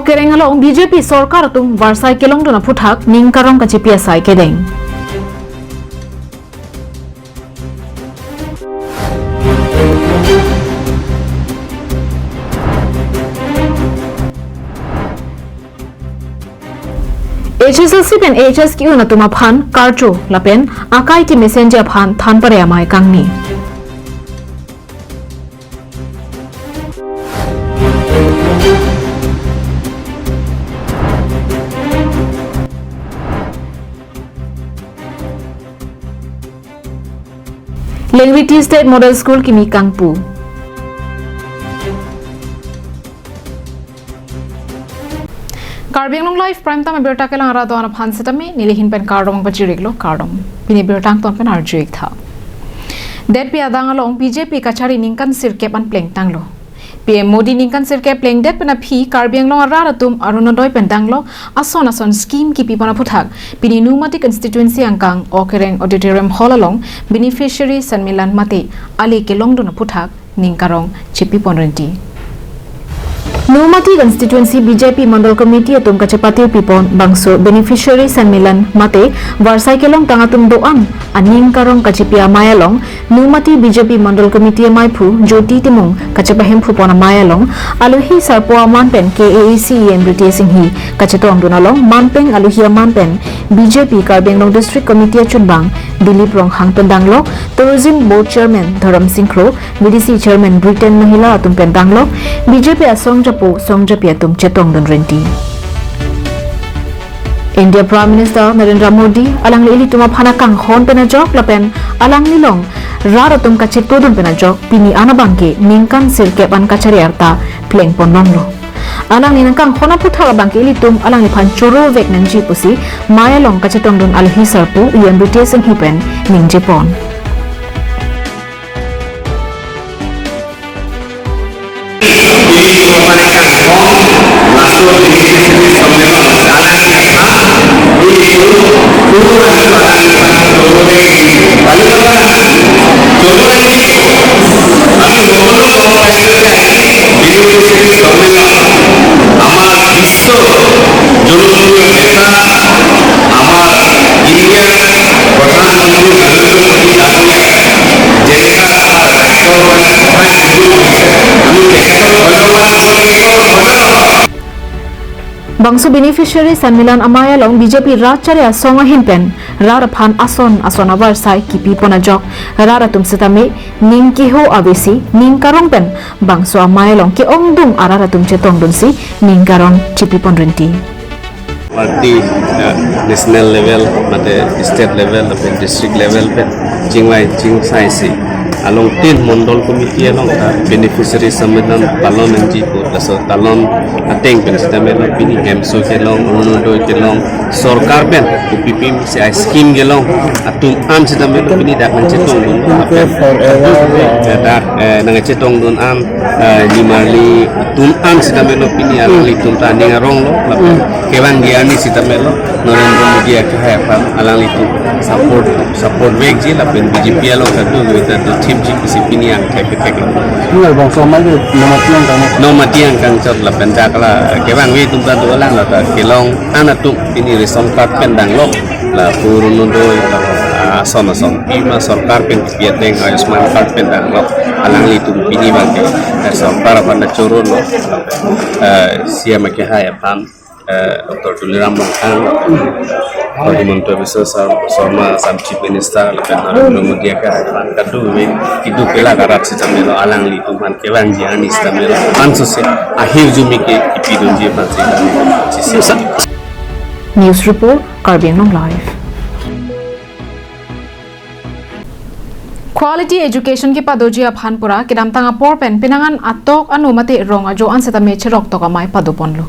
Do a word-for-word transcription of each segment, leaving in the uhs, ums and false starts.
Kereng along B J P sorkar atum varsai kelongdun aphuthak ning karong kachipi asai kedeng. H S L C pen H S ki-un atum aphan karcho lapen akai kemesenji aphan than pare amei kangni. Lengri T State Model School kimi kangpu. Karbi Anglong Live Prime Time abirta kelang arat do-an aphan setame nelihin pen kardom pajirlo, kardom. Pini birta angton pen arju-ik tha. Detpi adang along B J P kachari ningkan sirkep an plengtanglo. P M Modi ningkan sirkep plengdet pen aphi Karbi Anglong arat atum Orunodoi pen danglo ason ason scheme kipipon aphuthak pini Nomati constituency angkang Okereng Auditorium Hall along beneficiary Sanmilan mate ali kelongdun aphuthak ning karong chipipon renti. Nomati constituency B J P Mandal Committee atum kachepate pipon bangso beneficiary Sanmilan mate varsai kelongtang atum do-an aning karong kachipi amei along Nomati B J P Mandal Committee amaiphu Jyoti Timung kachepahemphupon amei along alohi sarpo aman pen K A A C E M Ritesh Enghi kachetongdun along manpeng alohi aman pen B J P Karbi Anglong District Committee achunbang Dilip Ronghang pen danglo, Tourism Board Chairman Dharam Sing Kro, V D C Chairman Britain Mahila atum pen danglo, B J P asong japo song japi atum chetongdun renti. India Prime Minister Narendra Modi alangli ilitum aphan akanghon pen ajok lapen alangli along rat atum kachetongdun pen ajok pini an abangke ningkan sirkep an kachari arta plengpon longlo. Alangli nangkanghon aphuthak abangke ilitum alangliphan choro vek nangji pusi mei along kachetongdun alohi sarpo E M Ritesh Enghi pen ningjepon. আমাৰ বিশ্বৰ জনপ্ৰিয় নেতা, আমাৰ ইণ্ডিয়াৰ প্ৰধানমন্ত্ৰী নৰেন্দ্ৰ মোদী ডাঙৰীয়াই যেনেকা আমাৰ ৰাষ্ট্ৰৰ কাৰণে সহায় সহযোগ কৰিছে, আমি তেখেতক ধন্যবাদ জনাব লাগিব। Bangso beneficiary Sanmilan amei along B J P rat chari asong ahin pen rat aphan ason ason avarsai kipipon ajok rat atum setame ning keho avesi ning karong pen bangso amei along ke-ongdung arat atum chetongdunsi ning karong chipipon renti. Party, eh, national level, mate state level, lapen district level pen chingvai chingsaisi along tin mondol committee along ta beneficiary Sanmilan talon nangji pu, laso talon ateng pen sitame lo pini hemso kelong, Orunodoi kelong, sorkar pen kopipim si scheme kelong atum an sitame lo pini dak nangchetongdun, lapen dak, eh, nangchetongdun an, eh, nimarli atum an sitame lo pini alanglitum ta aning arong lo, lapen kevangji arni sitame lo Narendra Modi akehai aphan alanglitum support, support vekji lapen B J P along kadu veta do thipji pusi pini angthek kethek lo. Ini bangso amei ke Nomati angkang. Nomati angkang chot lapen dak la kevangve atum ta do alang la ta kelong an atum pini ration card pen danglo, la Orunodoi, la, ah, ason ason pima sorkar pen pi ateng Ayushman card pen danglo, alanglitum pini abangke, eh, sorkar aphan ta choro lo, eh, C M akehai aphan, eh, Doctor Tuliram Ronghang, Himanta Biswa Sar-, Sarma, Assam Chief Minister, lapen Narendra Modi akehai aphan kadu me kidu pela karat sitame lo alanglitum aphan kevangji arni sitame lo panso se ahirjume ke kipidunji aphan sitame lo. News report, Karbi Anglong Live. Quality education kepadoji aphan pura kedamtang apor pen penang an atok anu mate rong ajo an setame cheroktok amei padoponlo.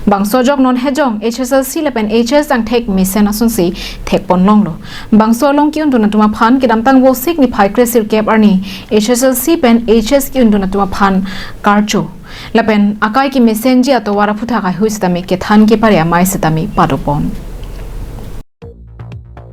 Bangso ajok non hejong H S L C lapen H S angthek mesen asonsi thekpon longlo. Bangso along ki-undun atum aphan kedamtang Vosik niphai kresirkep arni H S L C pen H S ki-undun atum aphan karcho lapen akai kemesenji atovar aphuthak haihui setame kethan kepare amei setame padopon.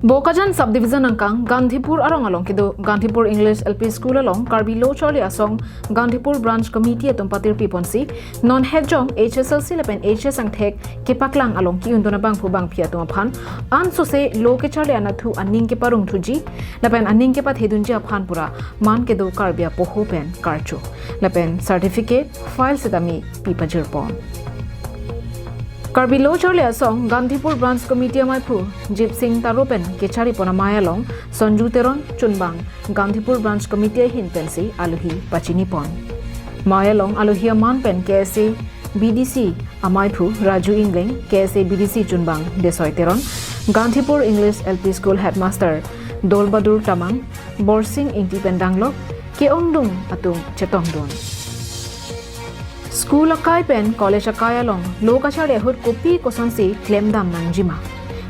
Bokajan Subdivision angkang Gandhipur arong along kedo Gandhipur English L P School along Karbi Lo Charli Asong Gandhipur Branch Committee atum patirpi ponsi non hekjong H S L C lapen H S angthek kepaklang along ki-undun abangphu bangphi atum aphan ansose lo kecharli anatthu aning keparong thuji lapen aning kepathedunji aphan pura man kedo Karbi apoho pen karcho lapen certificate file setame pi pajir pon. Karbi Lo Charli Asong Gandhipur Branch Committee amaiphu Jip Sing Taro pen kecharli pon amei along Sonju Teron chunbang Gandhipur Branch Committee ahin pensi alohi pachini pon. Mei along alohi aman pen K S A B D C amaiphu Raju Ingleng, K S A B D C chunbang Desoi Teron, Gandhipur English L P School Headmaster Dol Badur Tamang, Borsing Ingti pen danglok ke-ongdung atum chetongdun. School akai pen college akai along lo kacharli ahut kopi kosonsi klemdam nangjima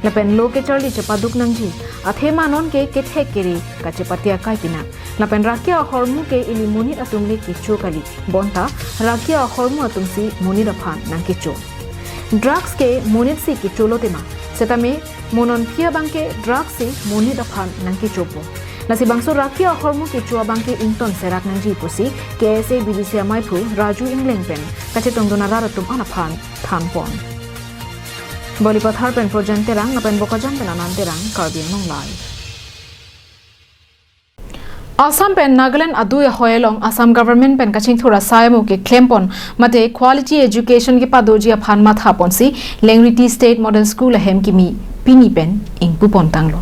lapen lo kecharli chepaduk nangji athema non ke kethek kere kachepate akai pina lapen raki ahormu ke ili monit atum le kecho kali bonta raki ahormu atumsi monit aphan nangkecho. Drugs ke monit si kecho lo tema setame mo non phi abangke drugs si monit aphan nangkechopo. Lasi bangso raki ahormu kecho abangke ington serak nangji pusi K S A B D C amaiphu Raju Ingleng pen kachetongdun arat atum an aphan than pon. Balipathar pen Projen Terang lapen Bokajan pen Anand Terang, Karbi Anglong Live. Assam pen Nagaland adui ahoi along Assam government pen kachingthur asai amo keklem pon mate quality education kepadoji aphan matha ponsi Lengri Tea State Model School ahem kimi pini pen ingpu pon tanglo.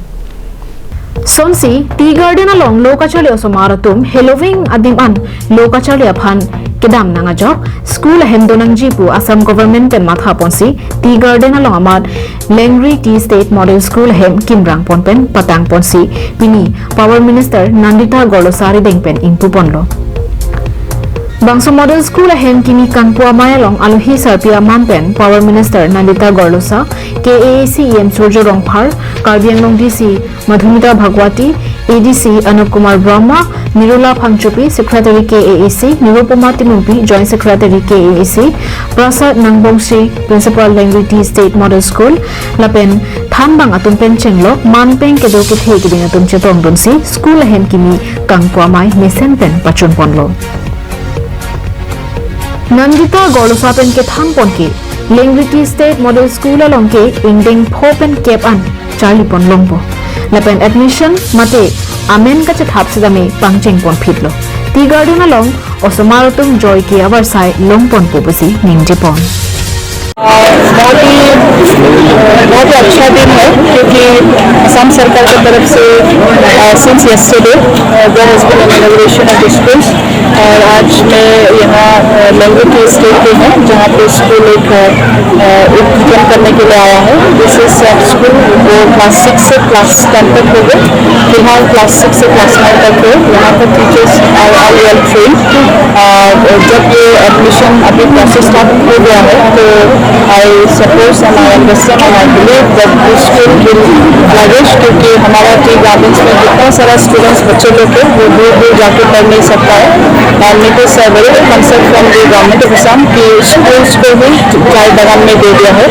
Sonsi Tea Garden along lo kacharli osomar atum heloving adim an lo kacharli aphan kedam nang ajok school ahem do nangji pu Assam government pen matha ponsi Tea Garden along amat Lengri Tea State Model School ahem kimrang pon pen patang ponsi pini Power Minister Nandita Gorlosa arideng pen ingpu ponlo. Bangso Model School ahem kimi kangpu amei along alohi sarpi aman pen Power Minister Nandita Gorlosa, K A A C E M Surjo Rongphar, Karbi Anglong D C Madhumita Bhagwati, A D C Anup Kumar Brahma, Nirula Phangchopi, Secretary K A A C, Nirupoma Timungpi, Joint Secretary K A A C, Prasad Nangbongshi, Principal Lengri Tea State Model School, lapen thanbang atum pen chenglok man pen kedo kethe keding atum chetongdunsi school ahem kimi kangpu amei mesen pen pachun ponlo. Nandita Gorlosa pen kethan pon ke Lengri Tea State Model School along ke ingdeng pho pen kep an charli pon longpo. Lapen admission mate amen kachethap setame pangcheng pon phitlo. Tea Garden along osomar atum joy ke avarsai long ponpo pusi ningje pon. बहुत ही, बहुत ही अच्छा दिन है, क्योंकि असम सरकार की तरफ से, अ, since yesterday, a, there has been an inauguration of the school, और आज मैं यहाँ, अ, लंगोटी स्टेट पे हूँ, जहाँ पे स्कूल एक, अ, अ, उद्घाटन करने के लिए आया है। This is a school, वो क्लास सिक्स से क्लास टेन तक होगा। फिलहाल क्लास सिक्स से क्लास नाइन तक है। यहाँ पर teachers are all well trained। और जब ये एडमिशन अभी प्रोसेस स्टार्ट हो गया है, तो I suppose and I understand and I believe that this school will flourish, क्योंकि हमारा टी गार्डन्स में जितना सारा स्टूडेंट्स, बच्चे लोग हैं, वो दूर दूर जाके पढ़ नहीं सकता है। And it is a very big concern from the government of Assam कि स्कूल्स को भी चाय बागान में दे दिया है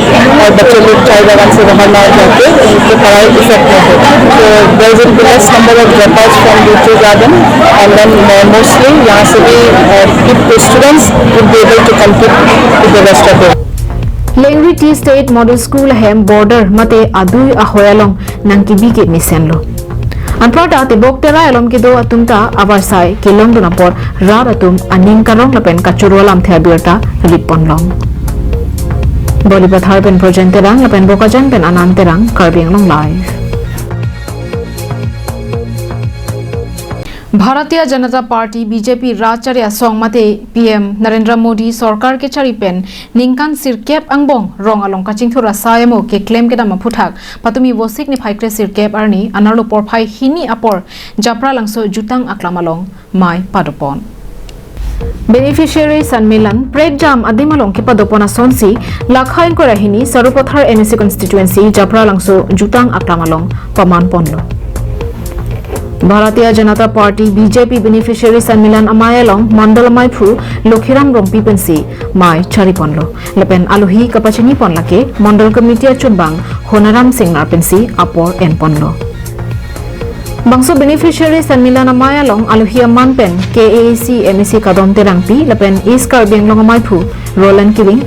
और बच्चे लोग चाय बागान से बाहर ना जाके उनकी पढ़ाई इफेक्ट में हो। So there will be less number of dropouts from the tea garden, and then, uh, mostly यहाँ से भी, uh, the students will be able to compete with the rest of the Lengri Tea State Model School ahem border mate adui ahoi along nangkebi ke mesenlo. Anparta tebok terai along kedo atum ta avarsai kelongdun apor rat atum aning karong lapen kachoro alamthe abirta rit pon long. Balipathar pen Projen Terang lapen Bokajan pen Anand Terang, Karbi Anglong Live. Bharatiya Janata Party, B J P, rat charli asong mate P M Narendra Modi sorkar kecharli pen ningkan sirkep angbong rong along kachingthur asai amo keklem kedam aphuthak patumi Vosik niphai kre sirkep arni anerlo porphai hini apor Japralangso Jutang Aklam along mei padopon. Beneficiary Sanmilan prekjam adim along kepadopon asonsi lakha ingkoi ra hini Sarupathar M A C constituency Japralangso Jutang Aklam along paman ponlo. Bharatiya Janata Party, B J P, Beneficiary Sanmilan amei along Mandal ameiphu Lokhiram Rongpi pensi mei charli ponlo. Lapen alohi kapachini pon lake Mandal Committee achunbang Honaram Singnar pensi apor en ponlo. Bangso beneficiary Sanmilan amei along alohi aman pen K A A C M A C Kadom Terangpi lapen East Karbi Anglong ameiphu Roland Killing,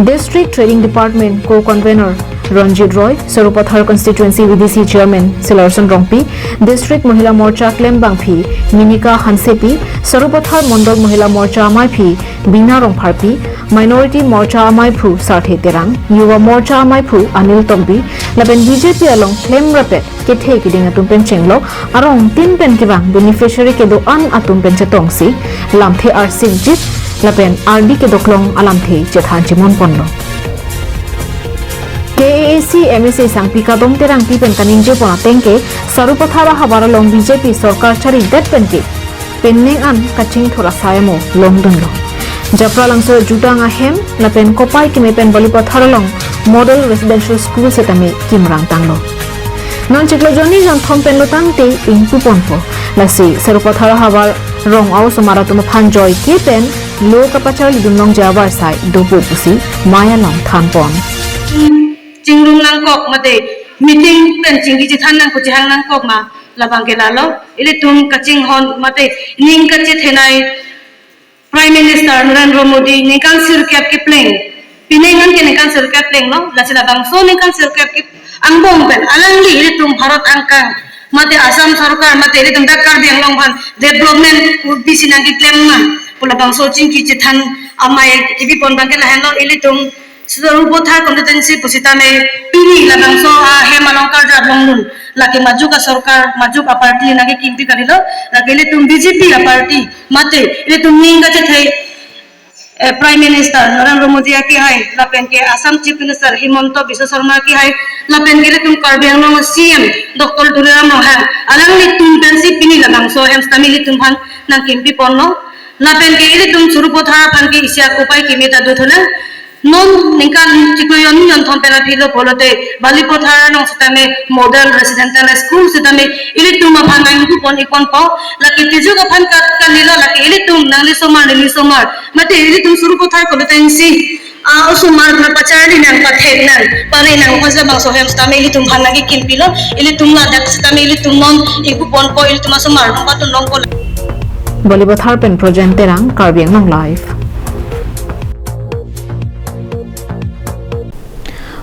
District Trading Department Co-Convenor Ranjit Roy, Sarupathar Constituency V D C Chairman Silarson Rongpi, District Mahila Morcha klembangpi Minika Hansepi, Sarupathar Mondol Mahila Morcha ameiphi Bina Rongpharpi, Minority Morcha ameiphu Sarthe Terang, Yuva Morcha ameiphu Anil Tongbi, lapen B J P along klemrapet kethe kiding atum pen chenglok arongtin pen kevang beneficiary kedo-an atum pen chetongsi lamthe arsingjit lapen ardi kedoklong alamthe chethan chimon ponlo. K A A C M A C Sangpi Kadom Terangpi pen kaningje pon ateng ke Sarupathar ahavar along B J P sorkar charidet pen ke penang an kachingthur asai amo longdunlo. Japralangso jutang ahem lapen kopai keme pen Balipathar along Model Residential School setame kimrang tanglo. Non chiklo jonni jonthom pen lotangte ingpu ponpo. Lasi Sarupathar ahavar rong a-osomar atum aphan joike pen lo kapacharlidun longji avarsai dopo pusi mei along thanpon. Chingrum nangkok mate meeting pen chingki chethan nang kuchihang nangkok ma labang ke lalo. Ilitum kachinghon mate ning kachethenei Prime Minister Narendra Modi ningkan sirkep kepleng. Penang an ke ningkan sirkep plenglo, lasi labangso ningkan sirkep ke angbong pen alangli ilitum Bharat angkang mate Assam sorkar mate ilitum dak Karbi Anglong aphan development ur bisi nangkeklem ma pu labangso chingki chethan amei kebi pon abang ke lahenlo. Ilitum Sarupathar constituency pusitame pini labangso ahem along karjap longdun. Lake majok asorkar, majok aparty nangkekimpi kalilo, lake ilitum B J P aparty mate ilitum ning kachethei, eh, Prime Minister Narendra Modi akehai, lapen ke Assam Chief Minister Himanta Biswa Sarma akehai, lapen ke ilitum Karbi Anglong C M Doctor Tuliram Ronghang, alanglitum pensi pini labangso ahem setame ilitum aphan nangkimpi ponlo. Lapen ke ilitum Sarupathar aphan ke isi akopai keme ta dothulang. Non ningkan chiklo jonni jonthom pen aphi lo pulote Balipathar along setame Model Residential School setame ilitum aphan nangingpu pon-ik ponpo. Lake tejok aphan kat kalilo, lake ilitum nangli osomar neli osomar mate ilitum Sarupathar constituency a-osomar aphan pacharli nang, pathek nang, pare nang, pajabangso ahem setame ilitum aphan nangkekimpilo. Ilitum ladak setame ilitum non ingpu ponpo, ilitum asomar nang patun longpo. Balipathar pen Projen Terang, Karbi Anglong Live.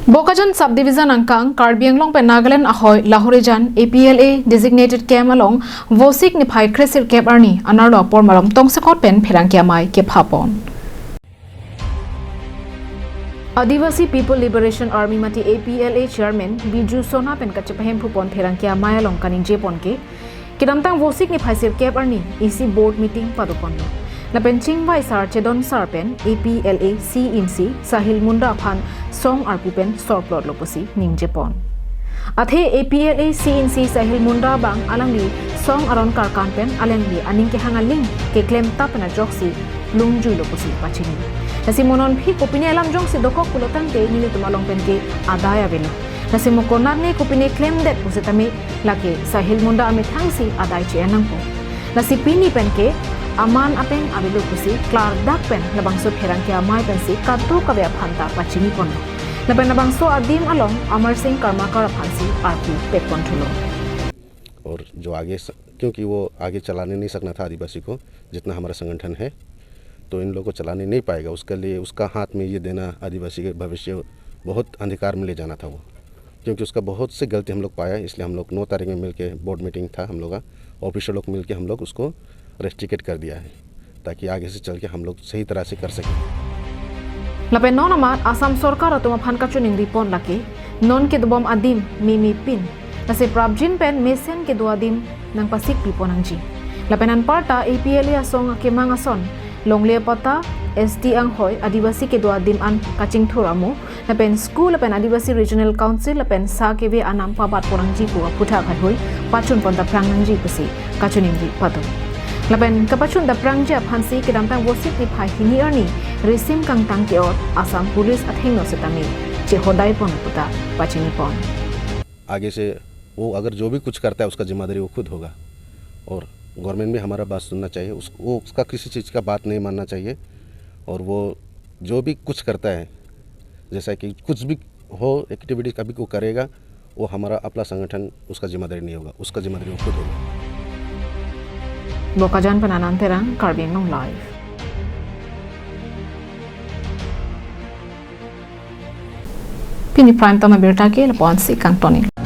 Bokajan Subdivision angkang Karbi Anglong pen Nagaland ahoi Lahorijan A P L A designated camp along Vosik niphai kresirkep arni anerlo apor malom tongsekot pen pherangke amei kepha pon. Adivasi People Liberation Army mate A P L A Chairman Biju Sona pen kachepahemphu pon pherangke amei along kaningje pon ke, kedamtang Vosik niphai sirkep arni isi board meeting pado ponlo. Lapen chingvai sar chedon sar pen A P L A C in C Sahil Munda aphan song arpu pen sorplotlo pusi ningje pon. Athe A P L A C in C Sahil Munda abang alangli song aron karkan pen alangli aning kehang aling keklem tap pen ajoksi lungjuilo pusi pachini. Lasi mo non aphi kopine alam jongsi dokok pulotangte nelitum along pen ke adai avelo. Lasi mo konatne kopine klemdet pusitame lake Sahil Munda amethangsi adai che-en nangpo. Lasi pini pen ke aman ateng avelo pusi klardak pen labangso pherangke amei pensi kadokave aphanta pachini ponlo. Lapen labangso adim along Amar Singh Karmakar aphansi arpu pet ponthulo. और जो आगे स-, क्योंकि वो आगे चलाने नहीं सकना था आदिवासी को, जितना हमारा संगठन है, तो इन लोगों को चलाने नहीं पाएगा। उसके लिए, उसका हाथ में ये देना आदिवासी के भविष्य बहुत अंधकार में ले जाना था वो, क्योंकि उसका बहुत सी गलती हम लोग पाया, इसलिए हम लोग नौ तारीख में मिलके बोर्ड मीटिंग था हम लोग का, ऑफिसर लोग मिलके हम लोग उसको रेस्ट्रिकेट कर दिया है, ताकि आगे से चल के हम लोग सही तरह से कर सकें। Lapen non amat Assam sorkar atum aphan kachiningri pon lake, non kedobom adim meme pin, lasi prapjin pen mesen kedo adim nangpasikpi pon nangji. Lapen anparta A P L A asong akemang ason longle apatta, S T anghoi, Adivasi kedo adim an kachingthur amo, lapen school lapen Adivasi Regional Council lapen sa keve anam pabat pon nangji pu aphuthak haihui pachun pon ta phrang nangji pusi kachiningri pado. Lapen kapachun ta phrangji aphansi kedamtang Vosik niphai hini arni risim kangtang ke-ot Assam Police athengno setame chehodai pon puta pachini pon. आगे से वो अगर जो भी कुछ करता है, उसका जिम्मेदारी वो खुद होगा। और गवर्नमेंट भी हमारा बात सुनना चाहिए, उस-, वो, उसका किसी चीज़ का बात नहीं मानना चाहिए। और वो जो भी कुछ करता है, जैसा कि कुछ भी हो, एक्टिविटी कभी को करेगा, वो हमारा अपना संगठन उसका जिम्मेदारी नहीं होगा, उसका जिम्मेदारी वो खुद होगा। Bokajan pen Anand Terang, Karbi Anglong Live. Pini prime time abirta ke lapu-ansi kangton-ik.